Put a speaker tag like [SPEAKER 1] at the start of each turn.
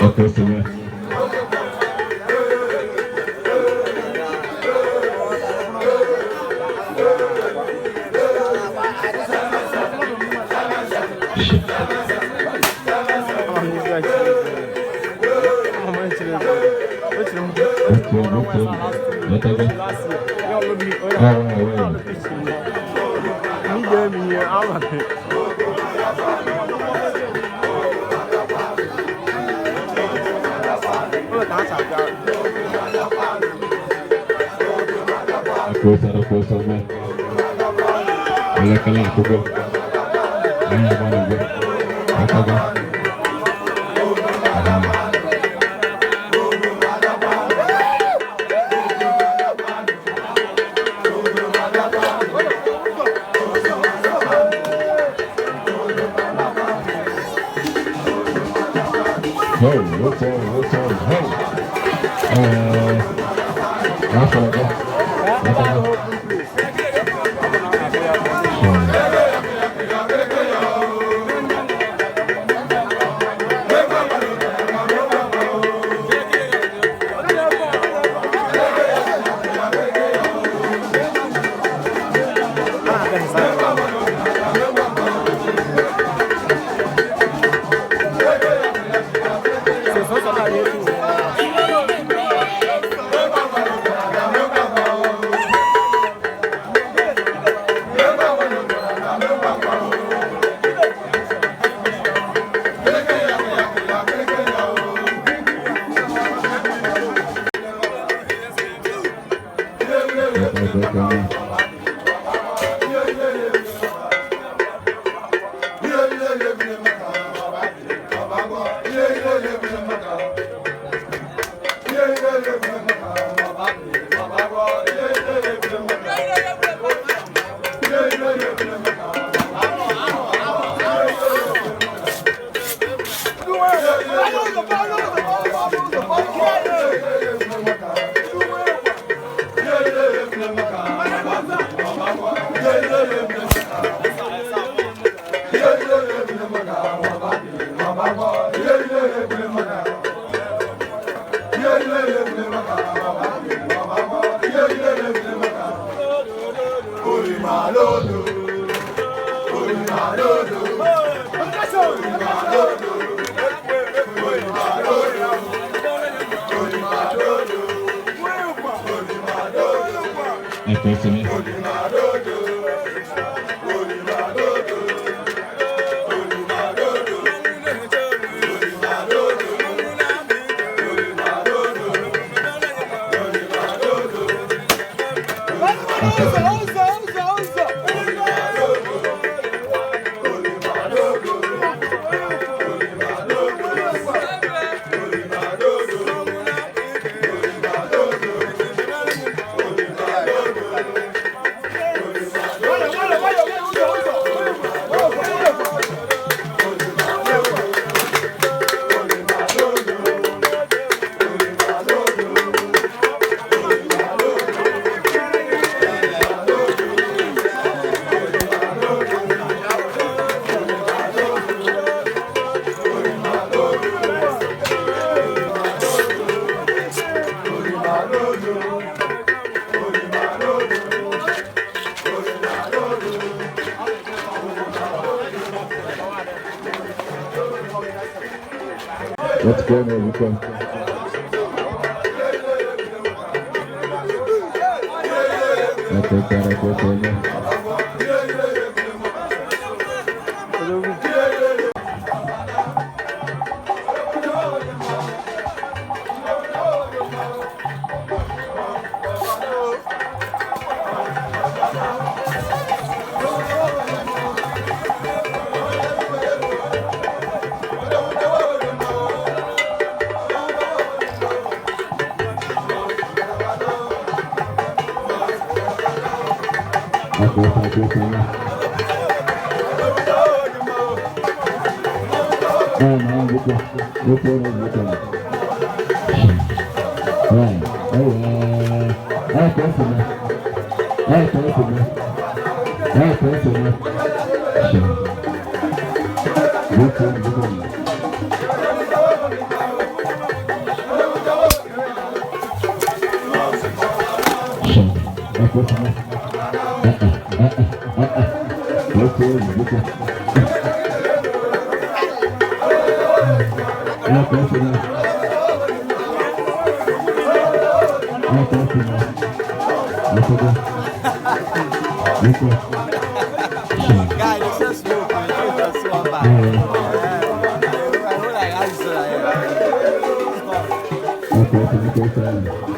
[SPEAKER 1] Ọkọsịrị. Otu otu lọtago. Awa awa. Akwụsara akwụsara mẹ. Elekere akwụkwọ. Anyị agbanụgo. Lọtago. Aha. Ho, what's on, what's on, ho. Afọ ọzọ. Lọtago. Sure. Lọtago. Ọkọsịrị. Ọkọsịrị. What's going on, Luca? Ọkọsịrị akwụsịrị. Akwụsịrị akwụsịrị. Oh, no, Luca. Luca, Luca. Right. Oh, ọkọsịrị. Ọkọsịrị. Ọkọsịrị. Sure. Luca, Luca. Ẹ kò sí mẹ́. Ẹ ẹ ẹ ẹ ẹ ẹ kò sí mẹ́. Ẹ kò sí mẹ́. Ẹ kò sí mẹ́. Ẹ kò sí mẹ́. Ẹ kò sí mẹ́.
[SPEAKER 2] Guy, they sell smoke, man. You just one bag.
[SPEAKER 1] Ẹ.
[SPEAKER 2] I don't like how you say that.
[SPEAKER 1] Ẹ kò sí mẹ́ kò sí mẹ́.